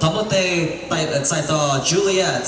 Thov muab tes txais tos Juliet.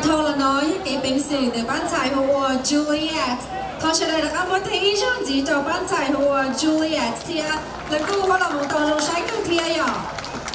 Dhau los no yog kev peev xwm ntawm pab ntxhais hu ua Juliet. Thov sawv daws rov qab muab theej ib zaug ntxiv rau pab ntxhais hu ua Juliet thiab lawv kuj ua los mus tau zoo saib kawg thiab yom.